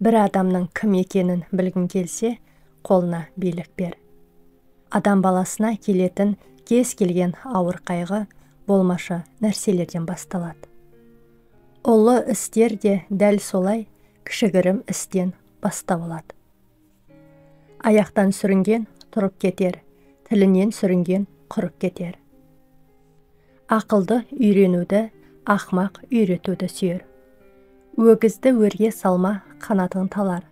Бір адамның кім екенін білгің келсе, қолына билік бер. Адам баласына келетін кез келген ауыр қайғы болмашы нәрселерден басталады. Ұлы істер де дәл солай кішігірім істен бастау алады. Аяқтан сүрінген тұрып кетер, тілінен сүрінген құрып кетер. Ақылды үйренуді, ақмақ үйретуді сүйер. Өгізді өрге салма, қанатың талар,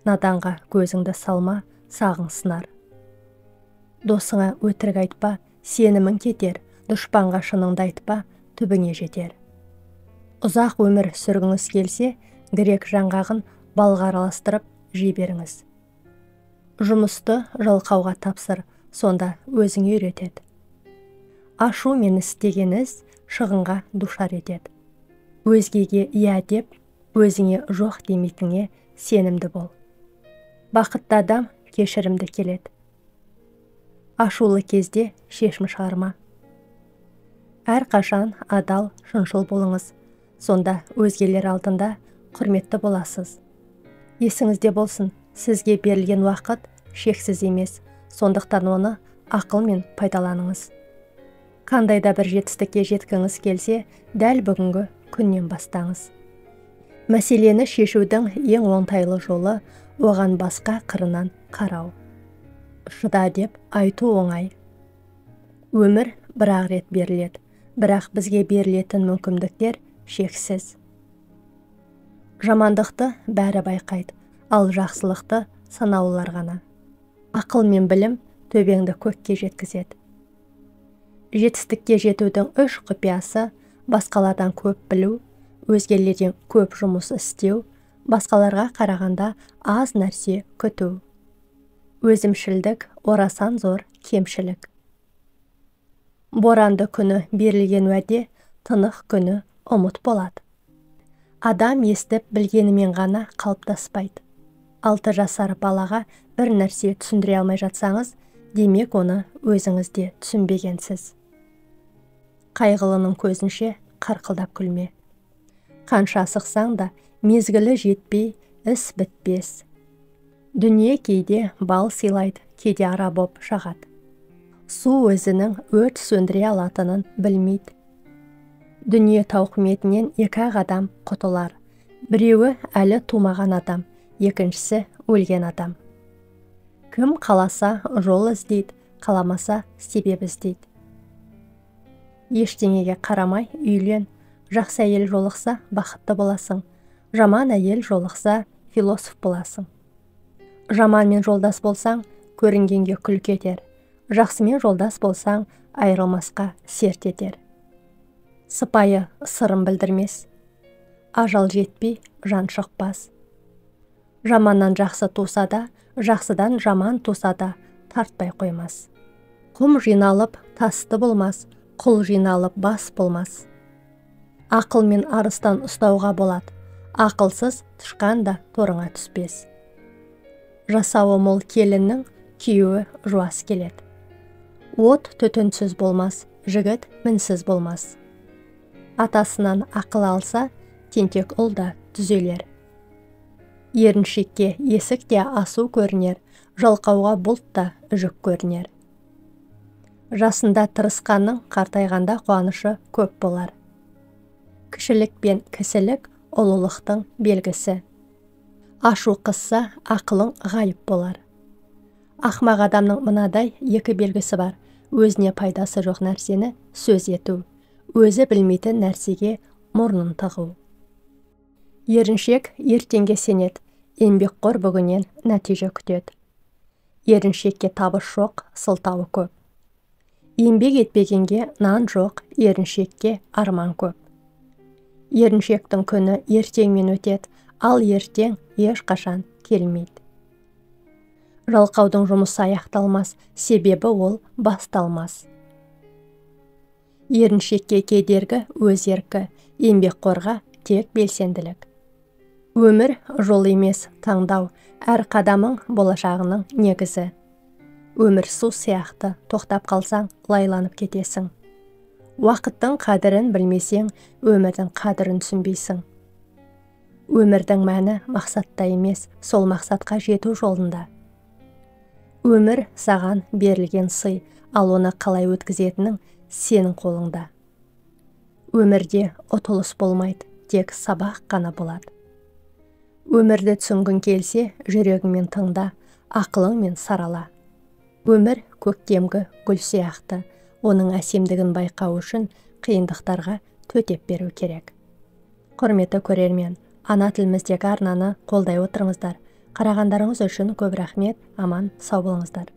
наданға көзіңді салма, сағың сынар. Досыңа өтірік айтпа, сенімің кетер, дұшпанға шыныңды айтпа, түбіңе жетер. Ұзақ өмір сүргіңіз келсе, грек жаңғағын балға араластырып жей беріңіз. Жұмысты жалқауға тапсыр, сонда өзің үйретеді. Ашумен істеген іс шығынға душар етеді. Өзгеге иә деп, өзіңе жоқ демейтінге сенімді бол. Бақытты адам кешірімді келеді. Ашулы кезде шешім шығарма. Әрқашан адал, шыншыл болыңыз, сонда өзгелер алдында құрметті боласыз. Есіңізде болсын, сізге берілген уақыт шексіз емес, сондықтан оны ақылмен пайдаланыңыз. Қандай да бір жетістікке жеткіңіз келсе, дәл бүгінгі күннен бастаңыз. Мәселені шешудің ең оңтайлы жолы оған басқа қырынан қарау. Шыда деп айту оңай. Өмір бір-ақ рет беріледі, бірақ бізге берілетін мүмкіндіктер шексіз. Жамандықты бәрі байқайды, ал жақсылықты санаулылар ғана. Ақыл мен білім төбеңді көкке жеткізеді. Жетістікке жетудің үш құпиясы: басқалардан көп білу, өзгелерден көп жұмыс істеу, басқаларға қарағанда аз нәрсе күту. Өзімшілдік орасан зор кемшілік. Боранды күні берілген уәде тынық күні ұмыт болады. Адам естіп білгенімен ғана қалыптаспайды. 6 жасар балаға бір нәрсе түсіндіре алмай жатсаңыз, демек оны өзіңіз де түсінбегенсіз. Қайғылының көзінше қарқылдап күлме. Қанша асықсаң да мезгілі жетпей іс бітпес. Дүние кейде бал сыйлайды, кейде ара боп жағады. Су өзінің өрт сөндіре алатынын білмейді. Дүние тауқыметінен екі-ақ адам құтылар. Біреуі әлі тумаған адам, екіншісі өлген адам. Кім қаласа жол іздейді, қаламаса себеп іздейді. Ештеңеге қарамай үйлен, жақсы әйел жолықса бақытты боласың, жаман әйел жолықса философ боласың. Жаманмен жолдас болсаң, көрінгенге күлкі етер, жақсымен жолдас болсаң, айырылмасқа серт етер. Сыпайы сырын білдірмес, ажал жетпей жан шықпас. Жаманнан жақсы туса да, жақсыдан жаман туса да тартпай қоймас. Құм жиналып тасты болмас, құл жиналып бас болмас. Ақылмен арыстан ұстауға болады, ақылсыз тышқан да торыңа түспес. Жасауы мол келіннің күйеуі жуас келеді. От түтінсіз болмас, жігіт мінсіз болмас. Атасынан ақыл алса, тентек ұл да түзелер. Еріншекке есік те асу көрінер, жалқауға бұлт та жүк көрінер. Жасында тырысқанның қартайғанда қуанышы көп болар. Кішілік пен кісілік ұлылықтың белгісі. Ашу қысса, ақылың ғайып болар. Ақмақ адамның мынадай екі белгісі бар: өзіне пайдасы жоқ нәрсені сөз ету, өзі білмейтін нәрсеге мұрнын тығу. Еріншек ертеңге сенеді, еңбекқор бүгіннен нәтиже күтеді. Еріншекке табыс жоқ, сылтауы көп. Еңбек етпегенге нан жоқ, еріншекке арман көп. Еріншектің күні ертеңмен өтеді, ал ертең ешқашан келмейді. Жалқаудың жұмысы аяқталмас, себебі ол басталмас. Еріншекке кедергі өз еркі, еңбекқорға тек белсенділік. Өмір жол емес, таңдау, әр қадамың болашағының негізі. Өмір су сияқты, тоқтап қалсаң, лайланып кетесің. Уақыттың қадірін білмесең, өмірдің қадірін түсінбейсің. Өмірдің мәні мақсатта емес, сол мақсатқа жету жолында. Өмір саған берілген сый, ал оны қалай өткізетінің сенің қолыңда. Өмірде ұтылыс болмайды, тек сабақ қана болады. Өмірді түсінгің келсе, жүрегіңмен тыңда, ақылыңмен сарала. Өмір көктемгі гүл сияқты, оның әсемдігін байқау үшін қиындықтарға төтеп беру керек. Құрметті көрермен, ана тіліміздегі арнаны қолдай отырыңыздар. Қарағандарыңыз үшін көп рахмет, аман сау болыңыздар.